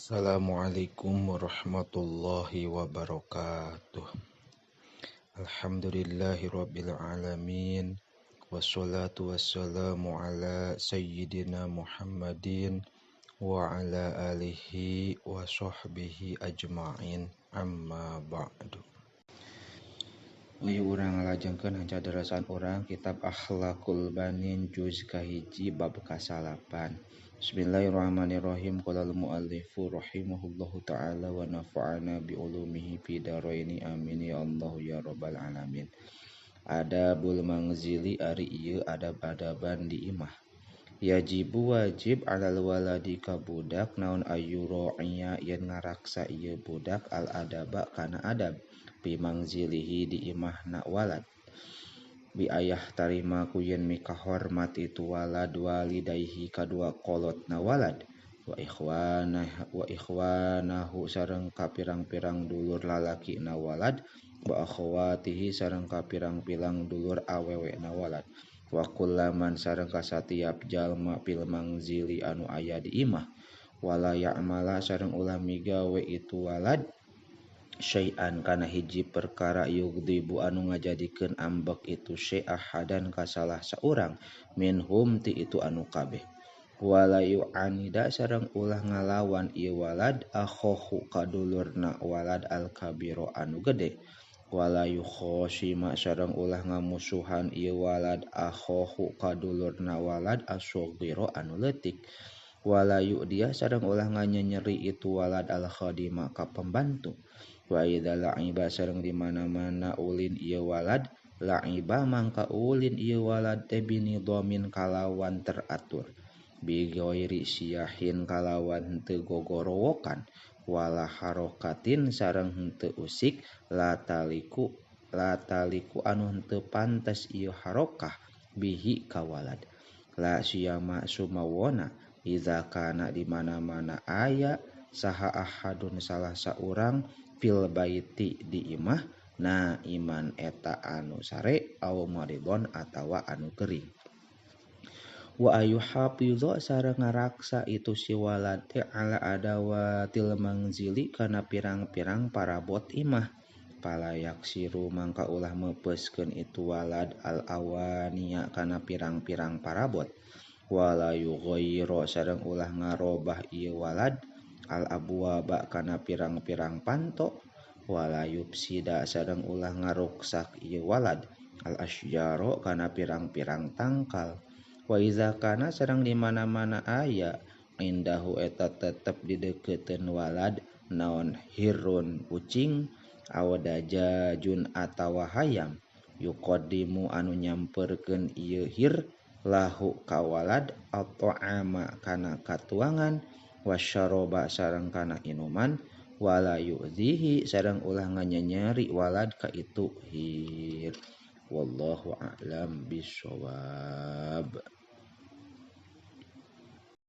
Assalamualaikum warahmatullahi wabarakatuh. Alhamdulillahirabbil alamin. Wassalatu wassalamu ala sayyidina Muhammadin wa ala alihi wa sahbihi ajma'in. Amma ba'du. Ieu urang ngalajengkeun hanca darasan urang kitab Akhlaqul Banin juz kahiji bab kasalapan. Bismillahirrahmanirrahim. Qala al-muallifu rahimahullahu ta'ala wa nafa'ana bi ulumihi fi daraini amin ya Allah ya rabbal alamin. Adabul mangzili ari ieu adab-adaban di imah. Yajibu wajib alal waladi ka budak naon ayu ra'iya yen ngaraksa ieu budak al adaba kana adab bi mangzilihi di imahna walad. Bi ayah tarima ku yen mikahormat itu walad walidaihi kadua kolotna walad wa ikhwanahu sareng ka pirang-pirang dulur lalakina walad wa akhwatihi sareng ka pirang-pirang dulur awewena walad wa kullaman sareng ka satiap jalma fil mangzili anu aya di imah wala ya'mala sareng ulah migawe itu walad syai'an kana hiji perkara yugdibu anu ngajadikeun ambek itu syai'ahadan ka salah saurang minhum ti itu anu kabeh wala yu'anida sareng ulah ngalawan ieu walad akhohu kadulurna walad al-kabiro anu gede wala yukhosima sareng ulah ngamusuhan ieu walad akhohu kadulurna walad as-saghiro anu leutik wala yu'diya sareng ulah nganyenyeri itu walad al-khadima ka pembantu wa idza la'iba sareng di mana-mana ulin ieu walad la'iba mangka ulin ieu walad teh binidhamin kalawan teratur bi ghairi siyahin kalawan henteu gogorowokan wala harokatin sareng henteu usik lataliku anu henteu pantes ieu harokah bihi ka walad la siyama sumawona idza kana di mana-mana aya saha ahadun salah saurang fil baiti di imah na iman eta anu sare aw maridon atawa anu kering wa ayu hafidho sareng ngaraksa itu si walad teh ala adawatil mangzili kana pirang-pirang parabot imah palayak siru mangka ulah meupeuskeun itu walad al awania kana pirang-pirang parabot wala yughayyiru sareng ulah ngarobah ieu walad al abwaba kana pirang-pirang panto wala yufsida sareng ulah ngaruksak ieu walad al asyjaro kana pirang-pirang tangkal wa iza kana sareng di mana-mana aya indahu eta tetep dideukeutkeun walad naon hirun ucing aw dajajun atawa hayam yuqaddimu anu nyamperkeun ieu hir lahu ka walad at'ama kana katuangan wasyaroba sareng kana inuman wala yu'zihi sareng ulah nganyenyeri walad ka itu hir wallahu a'lam bissawab.